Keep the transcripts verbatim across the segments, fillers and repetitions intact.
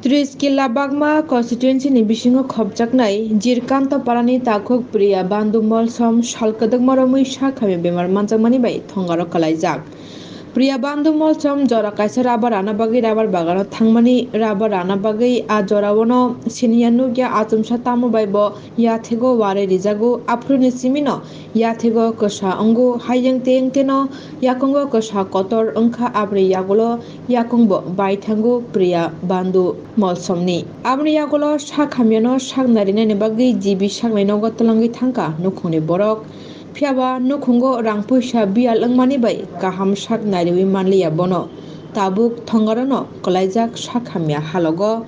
Tris Killa Bagma constituency ni bisingo khopjaknai Jirkanto Parani takhuk Priya Bandu Molsom sal kwdwkma romwi sak hamya bemar manjakmani bai thongaro kwlaijak. Priya Bandu Molsom jora kaisa rubber rana bagwi rubber bagano thangmani, rubber rana bagwi a joraono siniya nukya achomsa tamo bai bo yathego warwi rijago, aphuruni simino yathego kwsa wngo, hayung teng teno yakungo kwsa kotor wngkha, aboni yagulo yakungbo bai thango Priya Bandu Molsomni. Aboni yagulo sak hamyano sak narinani bagwi G B saknai nogo twlangwi thangkha nukhungni borok. Phiyaba nukhungo rang puisa biyal wngmani bai kaham sak nariwi manliya bono. Tabuk thongarono kwlaijak sak hamya halogo.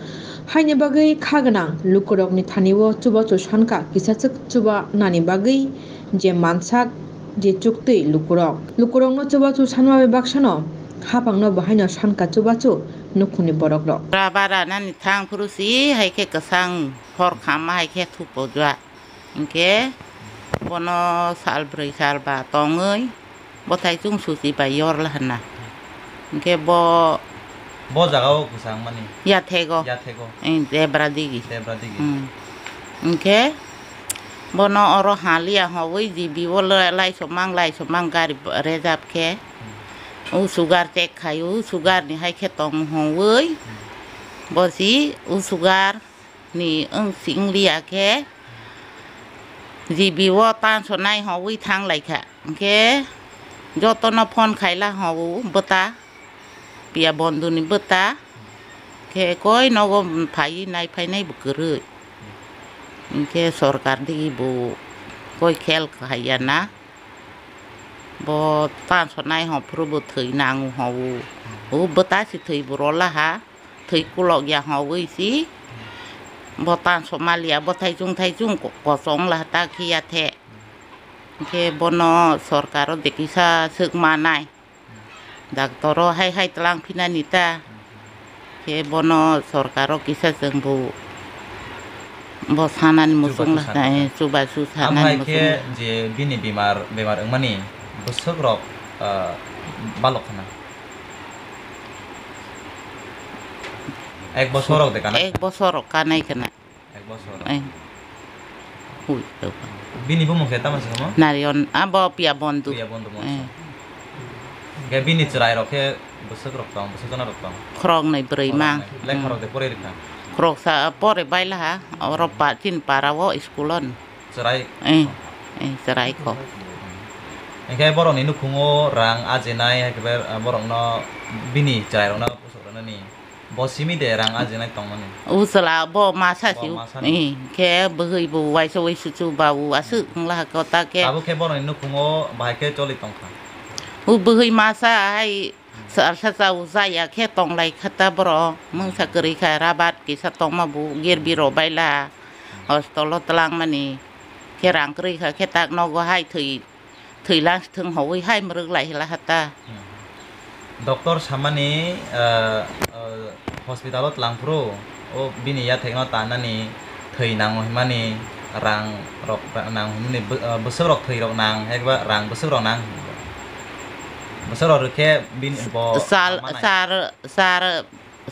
Haini bagwi kha gwnang lukurokni thani-o chubachu sankha, kisachwk chuba nani bagwi je mansak je chuktwi lukurok. Lukurokno chubachu sanma bai baksano haphangno bo haino sankha chubachu nukhungni borokrok. Ra bara nani thang phuru si hai khe kwsang hor khamma hai khe thupojak. Hinkhe bono sal brwi sal ba tongwi bwthai chwngsuchi bai yor lahana. Hinkhe bo Bo jaga o kwchang mani. Yathego. Yathego. Debra digi. Debra digi. Hmm. Hinkhe bono oro haliya hongwi G B o lai somang lai somang gari reserve khe. Hmm. O sugar check khaio, sugar ni hai khe tong hongwi. Hmm. Bo si o sugar ni wng si wng liya khe G B o tansonai hongwi thang lai kha. Hinkhe jotono phone khaila hongo bwta, Priya Bandhu ni bwta. Khe koi nogo phaiwi nai phainai bo kwrwi. Hinkhe sorkar digi bo koi khel khaiya na. Bo tansonai hongphuru bo thwi nango hongo. O bwta si thwi bo rwla ha. Thwi kulok ya hongwi si. Bo tansok maliya, bo thaichung thaichung ko-, kochong la ta khiya the. Hinkhe bono sorkaro de kisa swk manai. Doctoro hai hai tlang phinani ta. Khe bono sorkaro kisa chwng bo, bo sanani muchung la, chubachu sanani ta, eh, chubachu sanani muchung la. Amhai khe je bini bimar, bemar wngmani bwswk rok, ah, balok khna. Ek bosor rok de kana? Ek bosor rok kanai kana. Ek bosor. Eh. Hui, tau. Bini bumung khe tamo se mo? Narion, abo Priya Bandhu. Priya Bandhu mo. Eh. Ge bini chwrai rok khe bwswk rok tong, bwswk jona rok tong? Khorok nai bwrwi ma. Khorok nai. Lekha rok de poroi rikha? Khorok sa poroi bai laha, oro pa, chini para o school on. Chwrai? Eh, eh, chwrai kho. Hinkhe borokni nukhungo rang ajinai, hai khe borokno bini chwrai rokno bwswk rwnani. Bo simi de rang ajinai tongmani. U chwla bo masa si. Bo masa ni. Eh, khe bwhwi bo waisa waisa chu ba u aswk wngla ha kota khe. Tabuk khe borokni nukhungo bahai khe choli tongkha. U bwhwi masa hai sal sa cha u chaya khe tonglai kha ta borok. Mungsa kwrwi kha rabat kisa tongma bo gerbi rok baila. Hostel o twlangmani khe rang kwrwi kha khe tak nogo hai thwi. Thwi lang thwng hoi hai mwrwk lai hwla ha ta. Hmm. Doctor samani, ah, ah, hospital o twlang phuru, o bini yathekno tanani thwi nango himani rang rok nango himani bw-, ah, bwswk rok thwi rok nang, eba rang bwswk rok nang. Bwswk rok rwkhe bini bo Sal, samani. Sar, sar,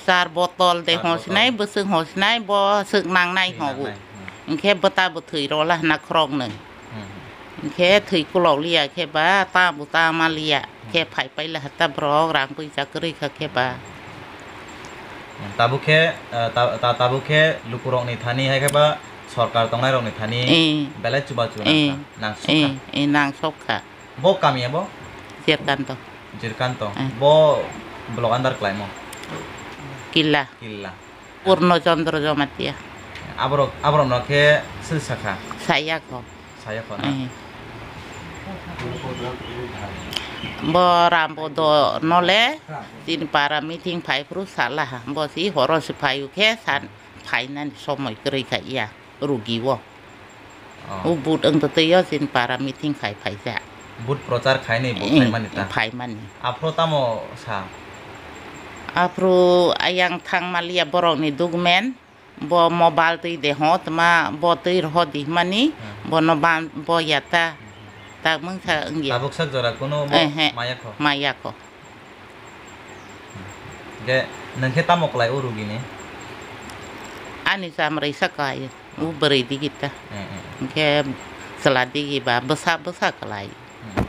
Char botol de. Char botol. Hosnai, bwswk hosnai, bo swk nangnai. Swk hwngo. Nangnai, hmm. Hinkhe bwta bwthwi rola hwna khoroknwi. Hmm. Hinkhe thwi kulok liya khe ba, ta bo ta ma liya. Hmm. Khe phai paila hata borok rang puisa kwrwi kha khe ba. Hmm, tabuk khe, eh, ta-, ta-, tabuk khe lukurokni thani hai khe ba sorkar tongnairokni thani. Eh. Belai chubachu nang kha, nang sok kha. Eh, eh, nang sok kha. Bo kami abo? Jirkanto. Jirkanto. Eh. Bo block under khlaimo? Killa. Killa. Purno Chandra Jamatia. Aborok, aborokno khe sir sakha? Saya kho. Saya kho na? Eh. Bo Rambodo nole, chini para meeting phai phuru salaha. Bo si horo si phayu khe san phainani somoi kwrwi kha ya. Rugi o. Oh. O vote wng twi o chini para meeting khai phaijak. Vote prochar khainai bo. Eh, phaimani ta? Phaimani. Aphro tamo sa? Aphro ayang thang maliya borokni document, bo mobile twi de ho tma bo twi roho di himani, hmm, bono ban bo yata. Hmm. Tak mungsa wngya. Tabuk sak jora kuno bo. Eh, he. Maya kho? Maya kho. Hwnkhe nwng khe tamo klai o rugini? Ani chamrai sa kai, u bwrwi digi ta. Eh, eh. Hwnkhe chwla digi ba bwsa bwsa kwlai. Hmm.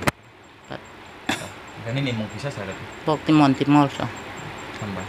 Ba- Nini mung kisa sa rwdi? Bokti Monti Molso. Hamba.